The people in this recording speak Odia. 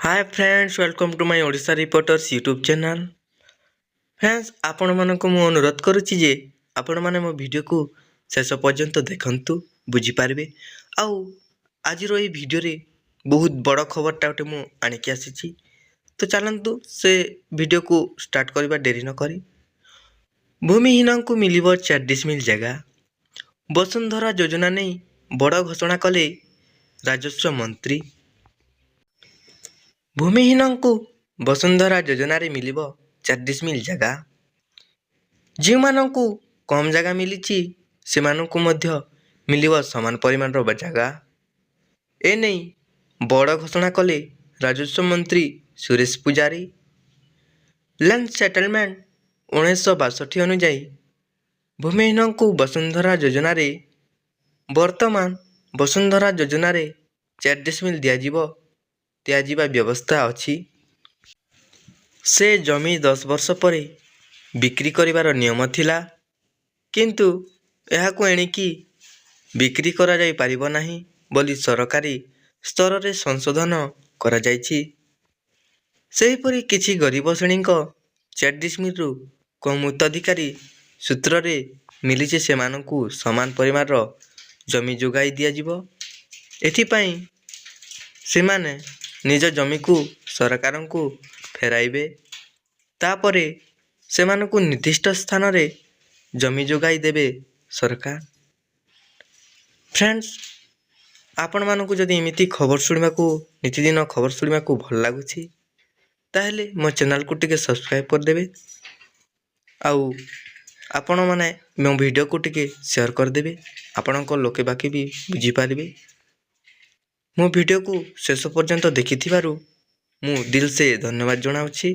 Hi friends, welcome to my Odisha Reporters YouTube channel. Friends, ଆପଣମାନଙ୍କୁ ମୁଁ ଅନୁରୋଧ କରୁଛି ଯେ ଆପଣମାନେ ମୋ ଭିଡ଼ିଓକୁ ଶେଷ ପର୍ଯ୍ୟନ୍ତ ଦେଖନ୍ତୁ, ବୁଝିପାରିବେ। ଆଉ ଆଜିର ଏଇ ଭିଡ଼ିଓରେ ବହୁତ ବଡ଼ ଖବରଟା ଗୋଟେ ମୁଁ ଆଣିକି ଆସିଛି। ତ ଚାଲନ୍ତୁ, ସେ ଭିଡ଼ିଓକୁ ଷ୍ଟାର୍ଟ କରିବା ଡେରି ନକରି। ଭୂମିହୀନଙ୍କୁ ମିଳିବ 4 ଡିସମିଲ୍ ଜାଗା। ବସୁନ୍ଧରା ଯୋଜନା ନେଇ ବଡ଼ ଘୋଷଣା କଲେ ରାଜସ୍ୱ ମନ୍ତ୍ରୀ। ଭୂମିହୀନଙ୍କୁ ବସୁନ୍ଧରା ଯୋଜନାରେ ମିଳିବ 4 ଡିସମିଲ୍ ଜାଗା। ଯେଉଁମାନଙ୍କୁ କମ୍ ଜାଗା ମିଳିଛି, ସେମାନଙ୍କୁ ମଧ୍ୟ ମିଳିବ ସମାନ ପରିମାଣର ଜାଗା। ଏନେଇ ବଡ଼ ଘୋଷଣା କଲେ ରାଜସ୍ୱ ମନ୍ତ୍ରୀ ସୁରେଶ ପୂଜାରୀ। ଲ୍ୟାଣ୍ଡ ସେଟଲମେଣ୍ଟ 1962 ଅନୁଯାୟୀ ଭୂମିହୀନଙ୍କୁ ବସୁନ୍ଧରା ଯୋଜନାରେ, ବର୍ତ୍ତମାନ ବସୁନ୍ଧରା ଯୋଜନାରେ 4 ଡିସମିଲ୍ ଦିଆଯିବା ବ୍ୟବସ୍ଥା ଅଛି। ସେ ଜମି 10 ବର୍ଷ ପରେ ବିକ୍ରି କରିବାର ନିୟମ ଥିଲା। କିନ୍ତୁ ଏହାକୁ ଏଣିକି ବିକ୍ରି କରାଯାଇପାରିବ ନାହିଁ ବୋଲି ସରକାରୀ ସ୍ତରରେ ସଂଶୋଧନ କରାଯାଇଛି। ସେହିପରି କିଛି ଗରିବ ଶ୍ରେଣୀଙ୍କ 4 ଡିସମିଲ୍ରୁ କମ୍ ଉତ୍ତରାଧିକାରୀ ସୂତ୍ରରେ ମିଳିଛି, ସେମାନଙ୍କୁ ସମାନ ପରିମାଣର ଜମି ଯୋଗାଇ ଦିଆଯିବ। ଏଥିପାଇଁ ସେମାନେ ନିଜ ଜମିକୁ ସରକାରଙ୍କୁ ଫେରାଇବେ। ତାପରେ ସେମାନଙ୍କୁ ନିର୍ଦ୍ଦିଷ୍ଟ ସ୍ଥାନରେ ଜମି ଯୋଗାଇ ଦେବେ ସରକାର। ଫ୍ରେଣ୍ଡସ୍, ଆପଣମାନଙ୍କୁ ଯଦି ଏମିତି ଖବର ଶୁଣିବାକୁ, ନିତିଦିନ ଖବର ଶୁଣିବାକୁ ଭଲ ଲାଗୁଛି, ତାହେଲେ ମୋ ଚ୍ୟାନେଲକୁ ଟିକେ ସବସ୍କ୍ରାଇବ୍ କରିଦେବେ ଆଉ ଆପଣମାନେ ମୋ ଭିଡ଼ିଓକୁ ଟିକେ ସେୟାର କରିଦେବେ। ଆପଣଙ୍କ ଲୋକେ ବାକି ବି ବୁଝିପାରିବେ। ମୋ ଭିଡ଼ିଓକୁ ଶେଷ ପର୍ଯ୍ୟନ୍ତ ଦେଖିଥିବାରୁ ମୁଁ ଦିଲ୍ ସେ ଧନ୍ୟବାଦ ଜଣାଉଛି।